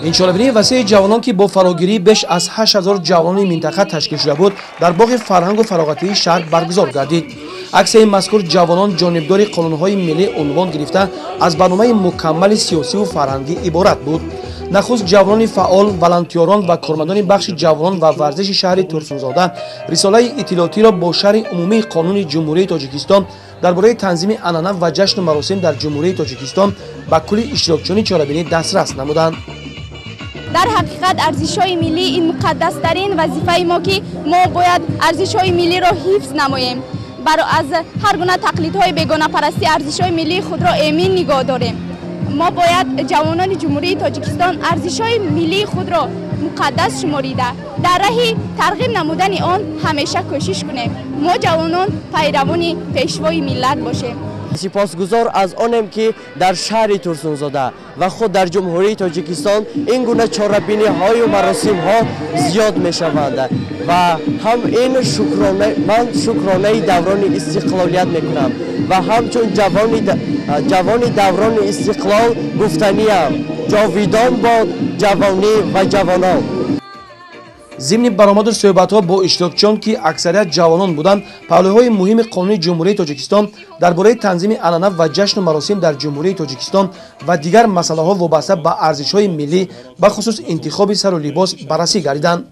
Ин чорабинии васеи ҷавонон, ки бо фарогирии беш аз 8000 ҷавонони минтақа ташкил шуда буд, дар боғи фарҳангу фароғатии шаҳр баргузор гардид. Аксияи мазкур ҷавонон ҷонибдори қонунҳои миллӣ унвон гирифта, аз барномаи мукаммали сиёсиву фарҳангӣ иборат буд. Нахуст ҷавонони фаъол, волонтёрон ва кормандони бахши ҷавонон ва варзиши шаҳри Турсунзода рисолаи иттилоотиро бо шарҳи умумии қонуни Ҷумҳурии Тоҷикистон дар бораи танзими анъана ва ҷашну маросим дар Ҷумҳурии Тоҷикистон ба кулли иштирокчиёни чорабинӣ дастрас намуданд. Дар ҳақиқат, арзишҳои миллӣ ин муқаддастарин вазифаи мо, ки мо бояд арзишҳои миллиро ҳифз намоем, аз ҳар гуна тақлидҳои бегонапарастӣ арзишҳои миллии худро эмин нигоҳ дорем. Мо бояд, ҷавонони Ҷумҳурии Тоҷикистон, арзишҳои миллии худро муқаддас шуморида, дар раҳи тарғиб намудани он ҳамеша кӯшиш кунем. Мо, ҷавонон, пайравони Пешвои миллат бошем. Сипосгузор аз онем, ки дар шаҳри Турсунзода ва худ дар Ҷумҳурии Тоҷикистон ин гуна чорабиниҳою маросимҳо зиёд мешаванд ва ҳам ин ман шукронаи даврони истиқлолият мекунам ва ҳамчун ҷавони даврони истиқлол гуфтаниям: ҷовидон бод ҷавонӣ ва ҷавонон. Зимни баромаду суҳбатҳо бо иштирокчиён, ки аксарият ҷавонон буданд, паҳлӯҳои муҳими қонуни Ҷумҳурии Тоҷикистон дар бораи танзими анъана ва ҷашну маросим дар Ҷумҳурии Тоҷикистон ва дигар масъалаҳо, вобаста ба арзишҳои миллӣ, бахусус интихоби сару либос, баррасӣ гардиданд.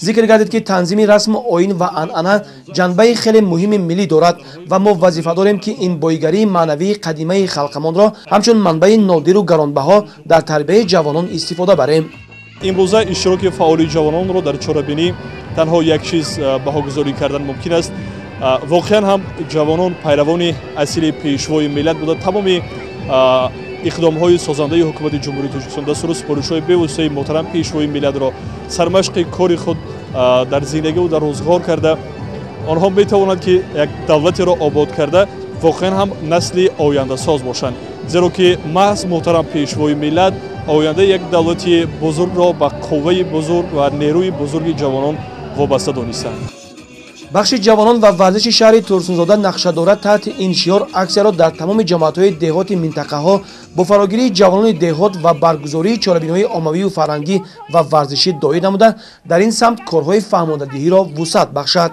Зикр гардид, ки танзими расму оин ва анъана ҷанбаи хеле муҳими миллӣ дорад ва мо вазифа дорем, ки ин боигарии маънавии қадимаи халқамонро ҳамчун манбаи нодиру гаронбаҳо дар тарбияи ҷавонон истифода барем. Имрӯза иштироки фаъоли ҷавононро дар чорабинӣ танҳо як чиз баҳогузорӣ кардан мумкин аст. Воқеан ҳам ҷавонон пайравони асили Пешвои миллат буда, тамоми иқдомҳои созандаи Ҳукумати Ҷумҳурии Тоҷикистон, дастуру супоришҳои бевоситаи муҳтарам Пешвои миллатро сармашқи кори худ дар зиндагиву дар рӯзғор карда, онҳо метавонанд, ки як давлатеро обод карда, воқеан ҳам насли ояндасоз бошанд, зеро ки маҳз муҳтарам Пешвои миллат ояндаи як давлати бузургро ба қувваи бузург ва нерӯи бузурги ҷавонон вобаста донистанд. Бахши ҷавонон ва варзиши шаҳри Турсунзода нақша дорад, таҳти ин шиёр аксияро дар тамоми ҷамоатҳои деҳоти минтақаҳо бо фарогирии ҷавонони деҳот ва баргузории чорабиниҳои оммавию фарҳангӣ ва варзишӣ доир намуда, дар ин самт корҳои фаҳмондадиҳиро вусъат бахшад.